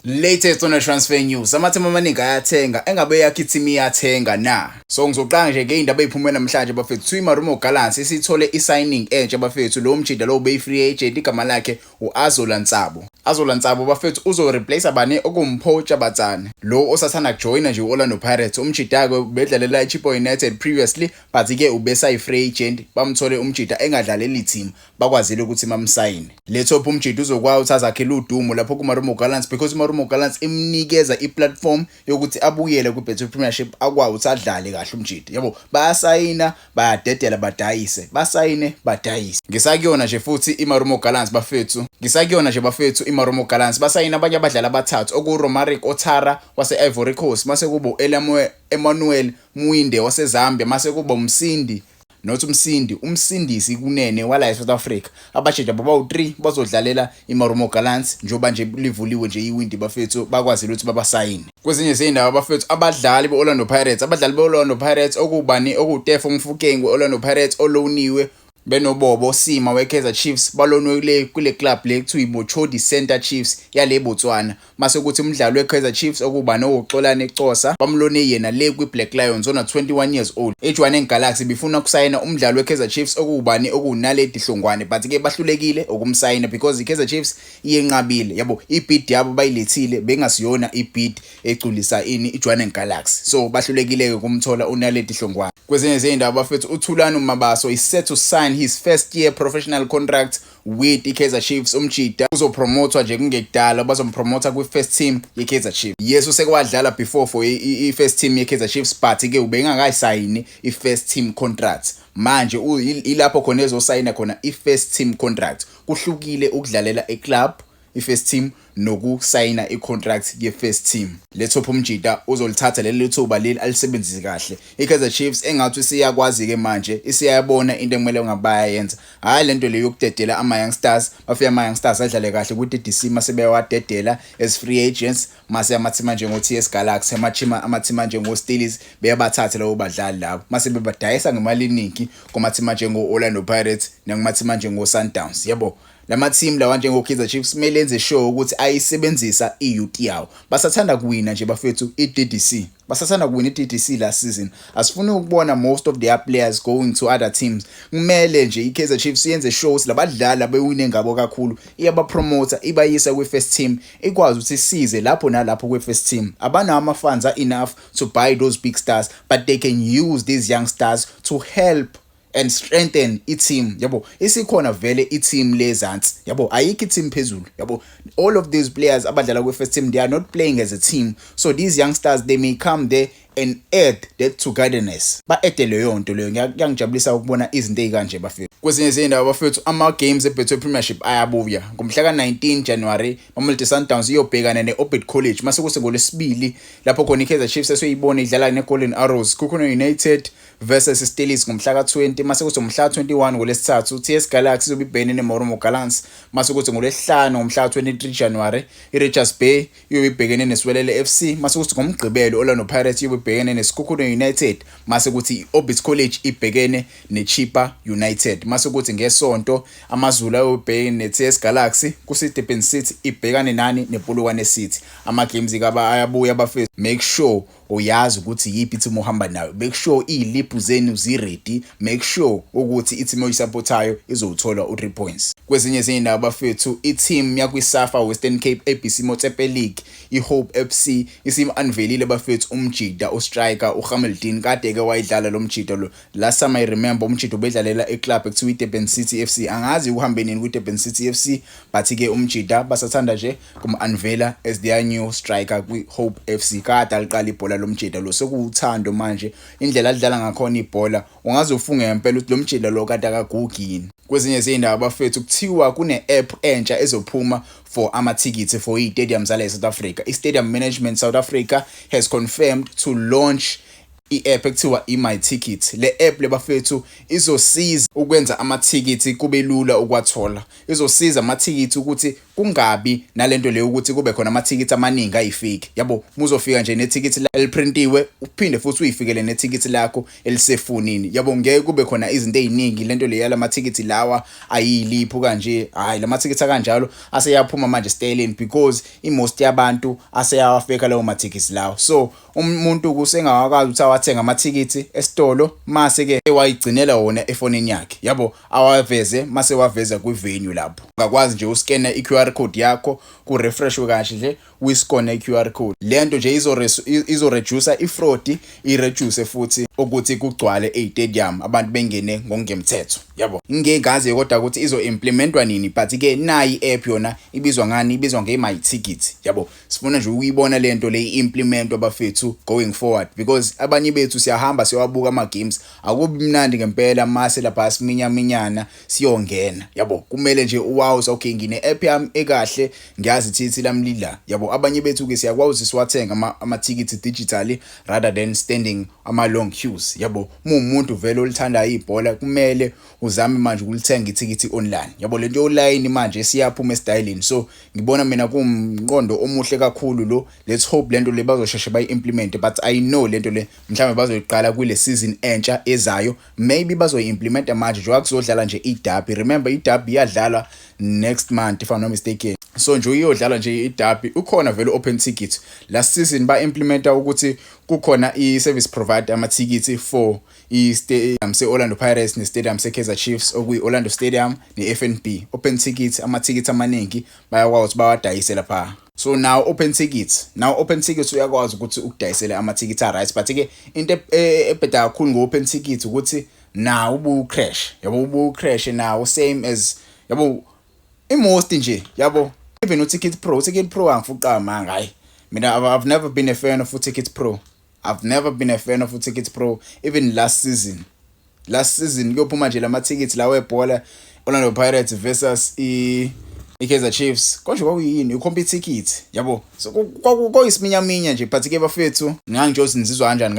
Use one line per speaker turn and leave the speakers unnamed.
Latest on transfer news. Amathimu amaningi ayathenga, engabe yakho i-team iyathenga na? So ngizoqala nje ngeindaba eziphume namhlanje, bafethu. Kuthiwa iMarumo Gallants isithole i-signing entsha, bafethu. Lo mjida lo ubeyi-free agent, igama lakhe u-Azola Ntsabo. Azola Ntsabo, bafethu, uzo-replace abani? OkuwuMpho Chabatsane lo osathanda kujoyina nje u-Orlando Pirates. Umjida-ke ubedlalela i-Chippa United previously, but-ke ubesayi-free agent. Bamthole umjida engadlaleli team, bakwazile ukuthi bamsayine. Le top umjida uzokwazi ukuthi azakhele udumo lapho kuMarumo Gallants, because iMarumo Gallants imnikeza i-platform yokuthi abuyele kwi-Betway Premiership, akwazi ukuthi adlale kahle umjida, yabo. Bayasayina, bayadedela, badayise, basayine, badayise. Ngisakuyona nje futhi iMarumo Gallants, bafethu, ngisakuyona nje, bafethu, iMarumo Gallants basayina abanye abadlali abathathu, okuRomaric Otara wase-Ivory Coast, mase kuba Emmanuel Mwinde waseZambia, mase kuba uMsindi, not uMsindi, uMsindisi Kunene wala eSouth Africa. Abajida babawu-3 bazodlalela iMarumo Gallants njengoba nje livuliwe nje iwindi, bafethu, bakwazile ukuthi babasayine. Kwezinye zey'ndawo, bafethu, abadlali be-Orlando Pirates, abadlali be-Orlando Pirates okubani? OkuwuTefo Mofokeng we-Orlando Pirates oloniwe benoBobo Sima we-Kaizer Chiefs, balonwe kule club le kuthiwa iMochodi Center Chiefs yale Botswana. Mase kuthi umdlali we-Kaizer Chiefs okuba noXolani Cossa, bamlone yena le kwi-Black Lions, ona 21 years old. I-Jwaneng Galaxy bifuna ukusayina umdlali we-Kaizer Chiefs okuwubani? OkuwuNaledi Hlongwane, but-ke bahlulekile ukumsayina because i-Kaizer Chiefs iyenqabile, yabo. I-bid yabo bayilethile bengasiyona i-bid egculisa ini? I-Jwaneng Galaxy. So bahlulekile-ke ukumthola uNaledi Hlongwane. Kwezinye zey'ndaba, bafethu, uThulani Mabaso is set to sign his first year professional contract with i-Kaizer Chiefs. Umjida uzopromothwa nje kungekudala, bazompromotha kwi-first team ye-Kaizer Chiefs. Yes, usekwadlala before for i-first team ye-Kaizer Chiefs, but-ke ubengakayisayini i-first team contract. Manje ilapho khona ezosayina khona i-first team contract. Kuhlukile ukudlalela e-club i-first team nokusayina i-contract ye-first team. Le top umjida uzolithatha leli thuba leli, alisebenzise kahle. I-Kaizer Chiefs engathi isiyakwazi-ke manje, isiyayabona into ekumele ngabe bayayenza, hhayi lento le yokudedela ama-youngsters. Bafike ama-youngsters adlale kahle kwi-DDC, mase beyawadedela as free agents, mase amathima njengo-TS Galaxy, amathima njengo-Stellies beyabathathe labo badlali labo, mase bebadayisa ngemali eningi kumathima njengo-Orlando Pirates nakumathima njengo-Sundowns, yabo. Lama team lawa njengo-Kaizer Chiefs kumele enze sure ukuthi ayisebenzisa i-youth yawo. Basathanda kuwina nje, bafethu, i-DDC, basathanda kuwina i-DDC last season. Asifuni ukubona most of their players going to other teams. Kumele nje i-Kaizer Chiefs yenze sure ukuthi labadlali abewine ngabo kakhulu iyabapromota, ibayisa kwi-first team, ikwazi ukuthi isize lapho nalapho kwi-first team. Abanawo ama-funds are enough to buy those big stars, but they can use these young stars to help and strengthen i-team, yabo. Isikhona vele i-team lezansi, yabo, ayikho i-team phezulu, yabo. All of these players abadlala kwi-first team, they are not playing as a team, so these youngsters, they may come there and add that togetherness, ba-adde leyo nto leyo. Kuyangijabulisa ukubona izinto ey'kanje, bafethu. Kwezinye izindaba, bafethu, ama-games eBetway Premiership ayabuya ngomhla ka-19 January. Mamelodi Sundowns iyobhekana ne-Orbit College, mase kuse ngolwesibili lapho khona i-Kaizer Chiefs esoyibona idlala ne-Golden Arrows. Sekhukhune United versus Stellies ngomhla ka-20, mase kuthi ngomhla ka-21 ngolwesithathu TS Galaxy izobe ibhekene ne-Marumo Gallants, mase kuthi ngolwesihlanu ngomhla ka-23 January i-Richards Bay iyobe ibhekene neSiwelele FC, mase kuthi ngomgqibelo Orlando Pirates iyobe ibhekene neSekhukhune United, mase kuthi i-Orbit College ibhekene ne-Chippa United, mase kuthi ngesonto AmaZulu ayobhekene ne-TS Galaxy, kusi-Durban City ibhekane nani? NePolokwane City. Ama-games kaba ayabuya, bafethu. Make sure uyazi ukuthi yiphi i-team ohamba nayo, make sure iy'liphu zenu zi-ready, make sure ukuthi i-team oyisupportayo izowuthola u-3 points. Kwezinye izindaba, bafethu, i-team yakwi-SAFA Western Cape ABC Motsepe League, i-Hope FC, isim-unveilile, bafethu, umjida ustriker uHameldin. Kade-ke wayidlala lo mjida lo. Last time I remember, umjida ubedlalela eclub ekuthiwa i-Durban City FC. Angazi uhambe nini kwi-Durban City FC, but-ke umjida basathanda nje kum-unveila as their new striker kwi-Hope FC. Kade aliqala ibhola lo mjida lo, sekuwuthando manje indlela adlala ngakhona ibhola, ungaze ufunge ngempela ukuthi lo mjida lo kade akagugi yini. Kwezinye izindaba, bafethu, kuthiwa kune-app entsha ezophuma for amathikithi for iy'stadium zala e-South Africa. I-Stadium Management South Africa has confirmed to launch I-app ekuthiwa i-My Ticket. Le app le, bafethu, izosiza ukwenza amathikithi kube lula ukwathola. Izosiza amathikithi ukuthi kungabi nalento leyo ukuthi kube khona amathikithi amaningi ayifiki, yabo. Muzofika nje nethikithi eliprintiwe, uphinde futhi uyifikele nethikithi lakho elisefonini, yabo. Ngeke kube khona izinto eziningi, lento le yalamathikithi lawa ayiliphu kanje. Hayi, lamathikithi akanjalo aseyaphuma manje steleni because i-most yabantu aseyawafeka lawo mathikithi lawo. So umuntu kusengakwazi ukuthi awathenga amathikithi esitolo, mase ke ewayigcinela wona efonini yakhe, yabo, awaveze mase waveza kwi-venue lapho. Ungakwazi nje uskena i-QR code yakho, ku-refreshwe kahle nje, uyiskone i-QR code. Lento nje izo-reduce i-fraud, i-reduce futhi ukuthi kugcwale e-stadium, abantu bengene ngokungemthetho, yabo. Ngeke kodwa ukuthi izo-implementwa nini, but ke nayi i-app yona ibizwa ngani? Ibizwa nge-My Ticket, yabo. Sifuna nje ukuyibona lento le i-implementwa, bafethu, going forward, because abanye bethu siyahamba siyowabuka ama-games, akubi mnandi ngempela mase lapha siminyaminyana siyongena, yabo. Kumele nje uwawuze, okay, ngine-app yami ekahle, ngiyazi ithikithi lami lila, yabo. Abanye bethu ke siyakwazi ukuthi siwathenga amathikithi digitally rather than standing ama-long queues, yabo. Uma umuntu vele olithandayo ibhola, kumele uzame manje ukulithenga ithikithi online, yabo. Lento yolayini manje siyaphuma esitayelini. So ngibona mina kuwumqondo omuhle kakhulu lo. Let's hope lento le bazosheshe bayi-implement, but I know lento le mhlawumbe bazoyiqala kule season entsha ezayo. Maybe bazoyi-implementa manje njengoba kuzodlala nje i-derby. Remember, i-derby iyadlalwa next month, if I'm not mistaken. So nje iyodlala nje i-derby, ukhona vele open ticket. Last season ba-implementa ukuthi kukhona i-service provider amathikithi for i-stadium se-Orlando Pirates ne-stadium se-Kaizer Chiefs, okuyi-Orlando Stadium ne-FNB. Open ticket, amathikithi amaningi bayakwazi ukuthi bawadayise lapha. So now open tickets uyakwazi ukuthi ukudayisele amathikithi a-right, but-ke into ebheda kakhulu ngo-open ticket ukuthi nawo ubu-crash, yabo, ubu-crash nawo, same as, yabo, i-most nje, yabo, even u-Ticket Pro. U-Ticket Pro angifuqa amanga, hayi, mina I've never been a fan of u-Ticket Pro. I've never been a fan of u-Ticket Pro. Even last season kuyophuma nje lamathikithi lawo ebhola, Orlando Pirates versus i-Kaizer Chiefs, konje kwakuyini i-Computicket, yabo. So kwakuyisiminyaminya nje, but ke bafethu, ngangitsho ukuthi nizizwa kanjani.